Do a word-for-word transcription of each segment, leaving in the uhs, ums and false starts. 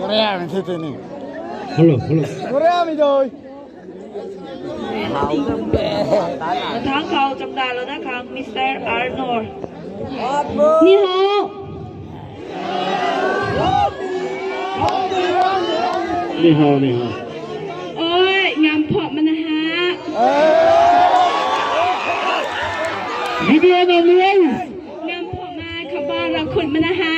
Korea mi the te ni. Hello, hello. Korea mi doi. Thang khou chamdalouna khang Mister Arnold. Ni hao. Ni hao, ni hao. Oi, ngam phok mana ha. Video na ni. Ngam phok ma, khaba ra khun mana ha.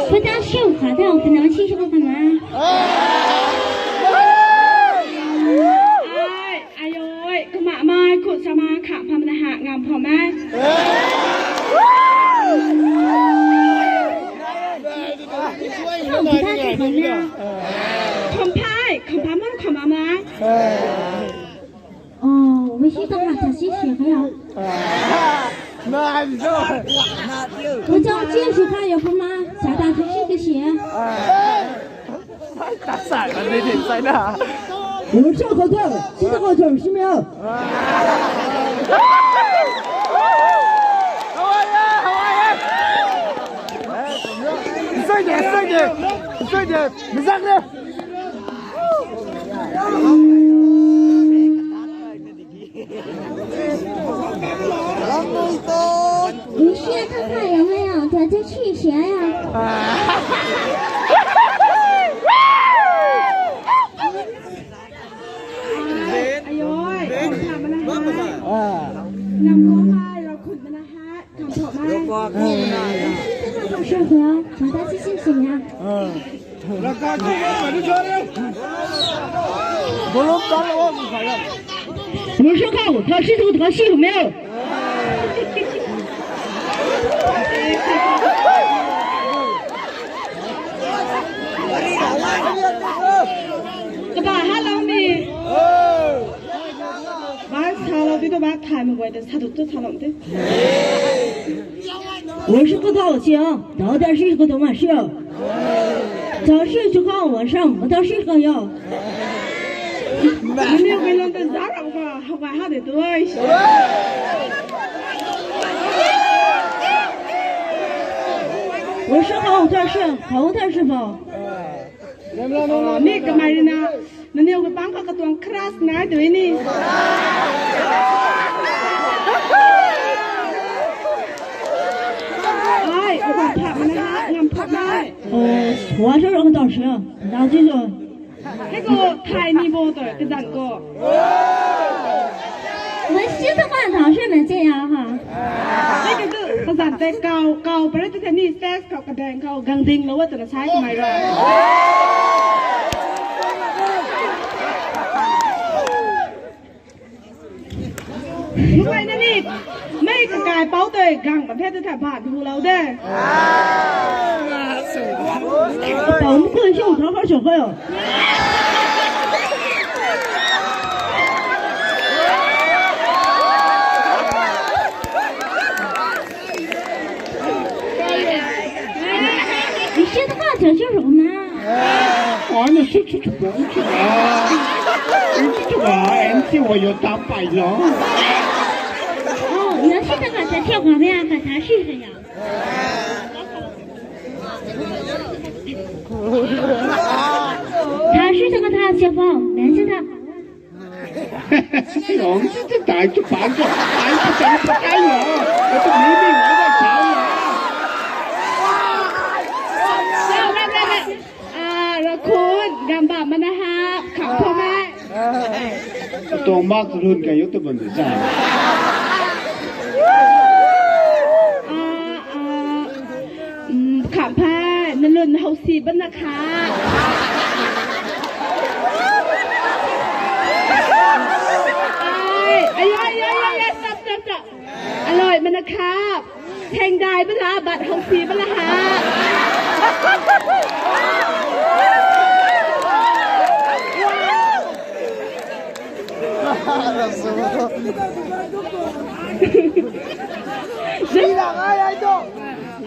Pata shiu kha tau, pata shiu kha ma. Ai, ai oi, kumna mai khun sama kha pha mana ha, ngam phok ma. Kham phai, kham pha ma, kham ma ma. Oh, 我是干嘛讲这些呀？我讲这些还有什么？想打出去这些。打散了，那点灾难。我这口子，这个好整是没有？好玩呀，好玩呀！帅点，帅点，帅点，你上去。 你是要看看有没有？咱就去学呀。哎呦，哎，看他们那哈，那么嘛，要困的那哈，看他们。老师好，我再去进行呀。嗯。 我说靠，考试怎么考试有没有？干嘛？Hello，你。Bak salou ti tu bak thay mak guay ta sa tu tu salou ti. 我是不高兴，到底是个怎么事？早是就告我上，我倒是个要。Mani guay lon ta zara ka hawa ha de tu ai. 我是好，但是好，但是吧。 Mi kamei rui na, nangniw kapang ka katuang crush nai tu ni. Ai, kakham phak mana ha, ngam phak nai. Sua sua rong tau sua, dau ji sua. Hei ko, thay ni bo tu, kazan ko. 我是这么早睡没这样哈。Hei ko tu, kazan tei kau, kau pare tu tei ni stage khou kadeng khou gang ding lou twna sai kamei rui. Mei na ni, mei kakai pou tei gang bam the tu tha ban hu lou de. Pou mei koi sou tha kha sou koi o. 你是他妈讲这种吗？啊，那是这这这这啊，这这啊，M C 我有打败了。哦，你要是他妈在跳广场呀，把他试试呀。他是这个他小宝，男生的。 Ong si ti tai chu pan chu, tai chu tai chu tai lo. Atu mi mi wai wai chau lo. Ah, Rakhun, gamba mana ha, kham pho me. Tong mak run ka yo tu ban sa. Ah, ah. Kham pha, nalun hou si bana kha. Ai, ai, ai, ai, ai, ai, stop, stop, stop. Aloi mana kha. Thengdai bala, bat hou si bala ha.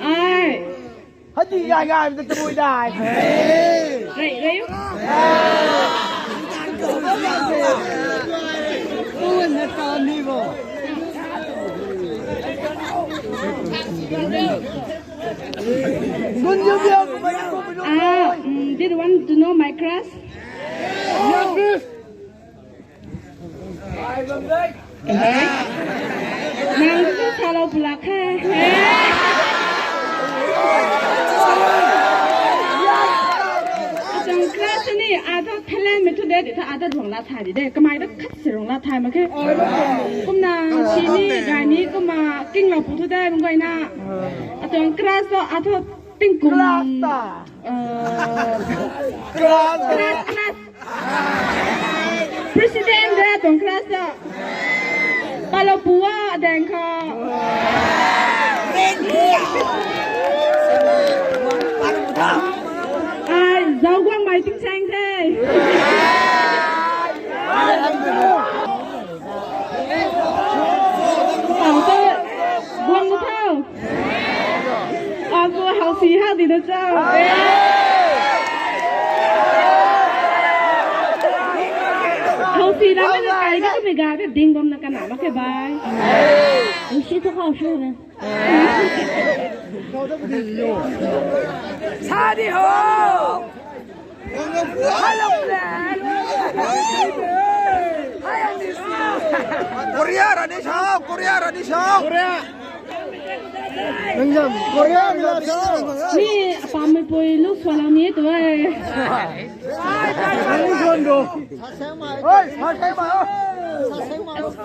Ai. Hadi gai gai, mi ta tabui dai. Rei, rei. Ui, na ta ni bo. Ah, mm, did you want to know my crush? Nang tu thalou pulak khe. Atuang crush ni, ata talent mei thu de, di tha ata ruang la thay di de. Kamei ta khat si ruang la thay mak khe. Kumna sini, gay ni, kumna kinglou pu thu de, mung gay na. Atuang crush tu, ata tingkum. Crush ta. Uh, crush ta. Crush, crush. President de tuang crush ta. Palo pua deng kha. Ai, zau guang mai ting sang the. Tau te, guang thau. Apu hausi hak di na cho. Hausi na mei na kai na kamei ga te ding bam na kana mak khe bai. Hausi tu hausi na. Sa di ho. Korea rani sao, Korea rani sao. Korea. Nang jam Korea mi la sao. Ni apam mei pui lu swalang ni tu ai. Nang suan do. Oi, sa sai ma.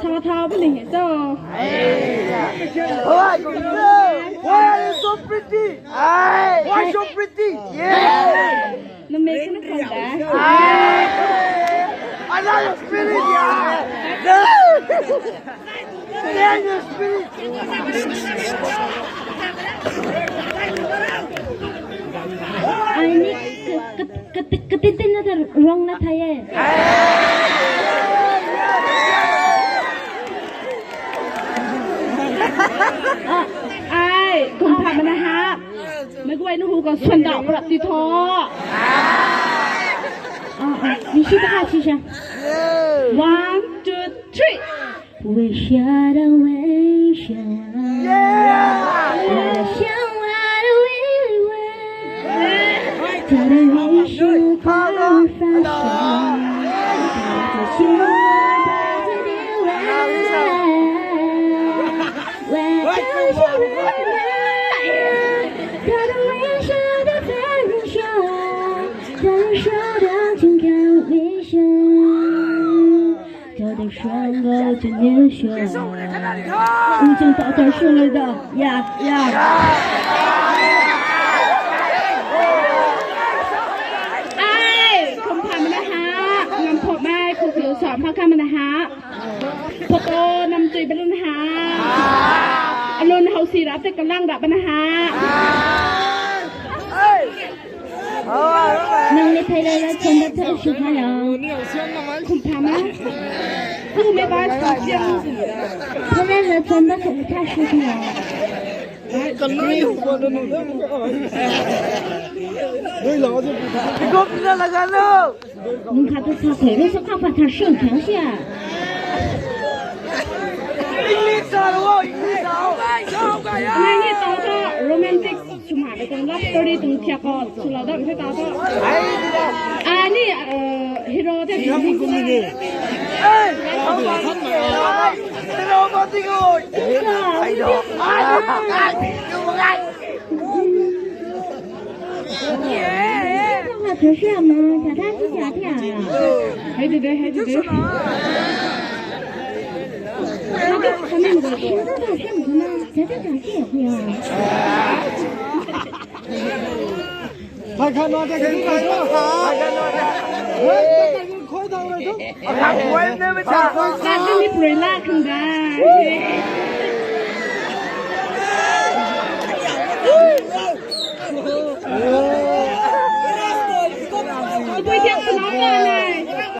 Sa thau pu ling he cho. Why are you so pretty? Why so pretty? Yeah. Numei kena khang da. I love your spirit, yeah. Love your spirit. Ai ni ka, ka, ka, katin tin na ta rong na thai e. Ah, ai, kum tha mana ha. Mei guay nu hu ka suan dau prap ti tho. Ah, ah, ni si ta ha si sha. One, two, three. We share the way, share. Yeah. Share what we want. Generation for fashion. Ui, chang ta ta shu le da. Ya, ya. Ai, kum pha mana ha. Ngam phop mai, kum kiu sa pha ka mana ha. Photo nam tui balun ha. Alun hausi rap te kalang rap bana ha. Nang ni thei la la chon da thei shu kha ya. Kum pha ma. Kum me ba shu siang. Thei la la chon da thei shu kha ya. Kan lui hu ba da nu. Lui la je. Gop na la ga lo. Nung khat tu sa khou rui sa kha pa tha shu kha sia. English sa lo, English sa lo. Nang ni tau tho romantic swmei tuang love story tuang thiak khou swlou dam the tau tho. Ai ni, eh, hero te. Hey, hero ma ti ko. Ai do. Ai. Hei de de, hei de de. Hai khan na de, khan na de. Hai khan na de. Khoi dau na tu. Khat ni pray la khang da.